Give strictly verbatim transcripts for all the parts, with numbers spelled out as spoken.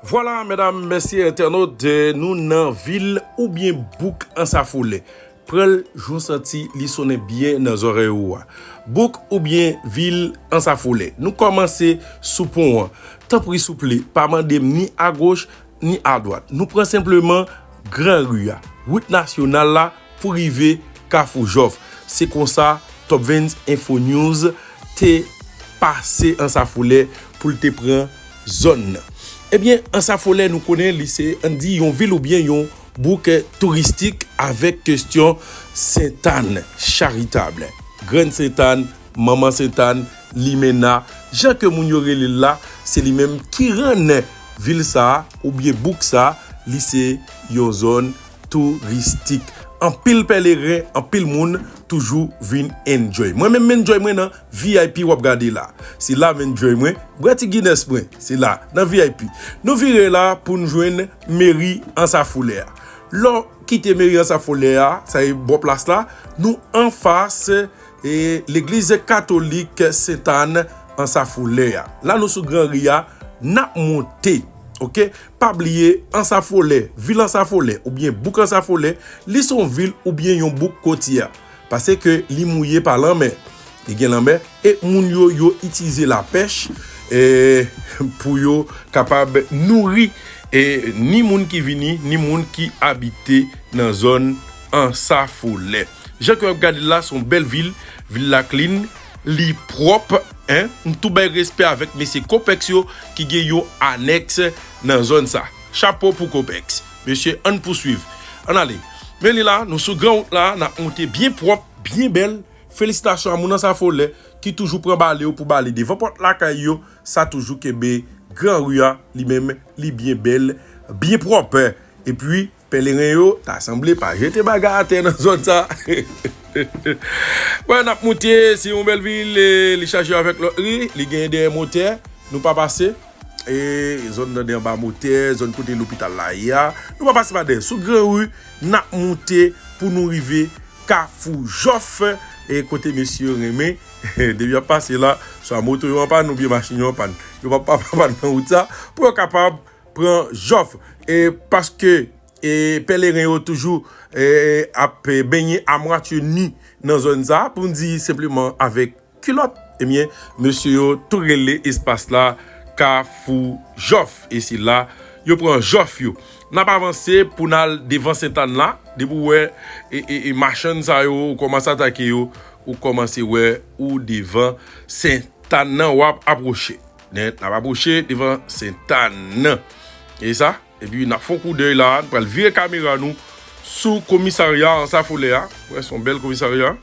Vwala, medam, mesye entènot, nou nan vil oubyen bouk Ansafolè. Pran l jan w santi li sonnen byen nan zòrèy ou a. Bouk oubyen vil Ansafolè. Nou kòmanse sou pon an. Tanpri souple, pa mande m ni agoch, ni adwat. Nou pran senpleman gran ri a, wout nasyonal la pou rive Kafou Jòf. Se konsa Top Vens Info News te pase Ansafolè pou l te pran zòn nan. Ebyen, Ansafolè, nou konnen li se, ann di, yon vil oubyen yon bouk touristik avèk kesyon Sentàn, Charitab, Grann Sentàn, Manman Sentàn, Limena, jan ke moun yo rele l la, se li menm ki rann vil sa a oubyen bouk sa a, li se yon zòn touristik. Anpil pèleren, anpil moun toujou vin enjoy. Mwen menm, m enjoy mwen nan V I P w ap gade la. Se la m enjoy mwen. Bwè ti Guinness mwen, se la, nan V I P. Nou vire la pou n jwenn meri Ansafolè a. Lè w kite meri Ansafolè a, sa e bò plas la, nou anfas e legliz katolik Sentàn Ansafolè a. La nou sou gran ri a, n ap monte. Oke? Pa bliye, Ansafolè, vil Ansafolè, oubyen bouk Ansafolè, li se yon vil oubyen yon bouk kotyè. Paske li mouye pa lanmè. Li gen lanmè. E moun yo, yo itilize lapèch, e, pou yo kapab nouri, e, ni moun ki vini, ni moun ki abite nan zòn Ansafolè. Jan ke w ap gade l la, se yon bèl vil. Vil la clean, li pwòp, en. M tou bay respè avèk mesye Copex yo ki gen yon anèks nan zòn sa. Chapo pou Copex. Mesye, ann pouswiv. Ann ale. Men li la, nou sou gran wout la, n ap monte byen pwòp, byen bèl. Felisitasyon a moun Ansafolè ki toujou pran bale yo pou bale devan pòt lakay yo. Sa toujou kenbe gran ri a, li menm, li byen bèl, byen pwòp. Epi, pèleren yo, ta sanble pa jete bagay atè nan zòn sa. Bon, n ap moute, se yon bèl vil, e, li chaje avèk lòt ri, li gen dèyè motè, nou pa pase. E zòn nan de anba motè, zòn kote lopital la ye a, nou pa pase pa dèyè. Sou gran ri, n ap moute pou nou rive Kafou Jòf, e kote mesye yo renmen. Depi y ap pase la, swa moto yo an pàn oubyen machin yo an pàn. Yo pa, pa, pa, pa nan wout sa, pou yo kapab pran Jòf. E paske, e pèleren yo toujou, e, ap, e, benyen amwatye ni nan zòn sa, pou n di senpleman avèk kilòt, ebyen, mesye yo tou rele espas la Kafou Jòf. E se la, yo pran Jòf yo. N ap avanse pou n al devan Sentàn la. Depi w wè, e, e, e machann sa yo, ou kòmanse atake yo, ou kòmanse wè ou devan Sentàn nan, w ap apwoche. N ap apwoche devan Sentàn nan. E sa, epi n ap fè yon koudèy la, nou pral vire kamera nou sou komisarya Ansafolè a. Wè, se yon bèl komisarya.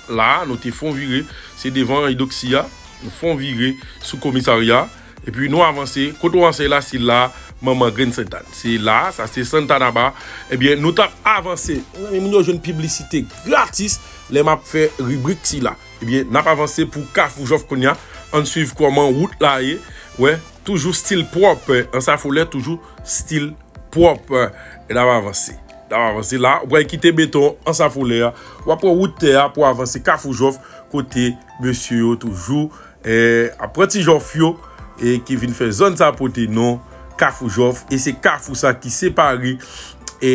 La, nou te fè yon vire, se devan Idoksi a. Nou fè yon vire sou komisarya. Epi nou avanse. Kote w avanse la, se la, manman grenn Sentàn. Se la, sa se Santana ba. Ebyen, nou t ap avanse. Mezanmi, moun yo jwenn piblisite gratis lè m ap fè ribrik sila. Ebyen, n ap avanse pou Kafou Jòf kounye a. Ann swiv kòman wout la ye. Wè, toujou stil pwòp. Ansafolè, toujou stil pwòp. E n ap avanse. N ap avanse la. Ou pral kite beton Ansafolè a. W ap pran wout tè a pou avanse Kafou Jòf kote mesye yo toujou, e, ap pran ti jòf yo, e ki vin fè zòn sa pote non Kafou Jòf. E se kafou sa ki separe, e,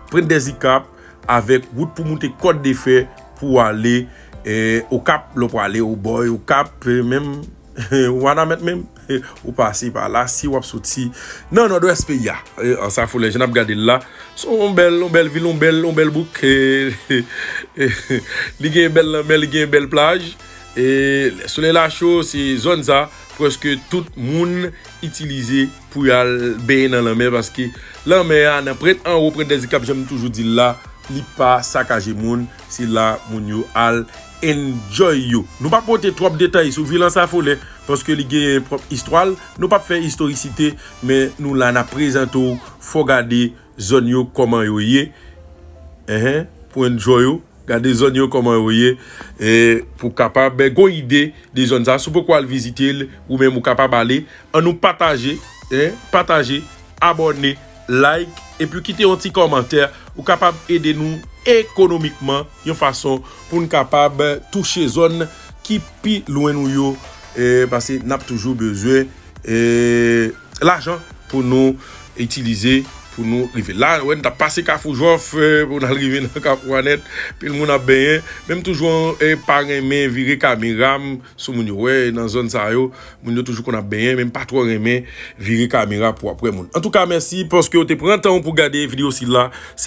Pwent dèzikap avèk wout pou moute Kòt de Fè pou ale, e, Okap, lè w prale Obòy, Okap, e, menm, Wanament menm, e, ou pase pa la, si w ap soti nan Nòdwès peyi a. E, Ansafolè, jan n ap gade l la, se yon bèl, yon bèl vil, yon bèl, yon bèl bouk, e, e, li gen bèl lanmè, li gen bèl plaj. E lè solèy la cho, se zòn sa, prèske tout moun itilize pou y al benyen nan lanmè, paske lanmè a nan Pwent anwo, Pwent dèzikap, jan m toujou di l la, li pa sakaje moun, se la moun yo al enjoy yo. Nou pa pote twòp detay sou vil Ansafolè, paske li gen pwòp istwa l, nou p ap fè istorisite, men nou la n ap prezante w, fò w gade zòn yo kòman yo ye, enhen, pou enjoy yo. Gade zòn yo kòman yo ye, e, pou kapab gon ide de zòn sa. Si w poko al vizite l, ou menm ou kapab ale. Ann nou pataje, en, pataje, abòne, like, epi kite yon ti kòmantè. Ou kapab ede nou ekonomikman, yon fason pou n kapab touche zòn ki pi lwen nou yo, e, paske n ap toujou bezwen, e, lajan pou nou itilize pou nou rive. La, wè, n t ap pase Kafou Jòf, eh, pou n al rive nan Kafou Anèt. Pil moun ap benyen. Men m toujou, eh, pa renmen vire kamera m sou moun yo. Wè, nan zòn sa yo, moun yo toujou konn ap benyen, men m pa twò renmen vire kamera pou ap wè moun. Antouka, mèsi paske w te pran tan w pou gade videyo sila. Se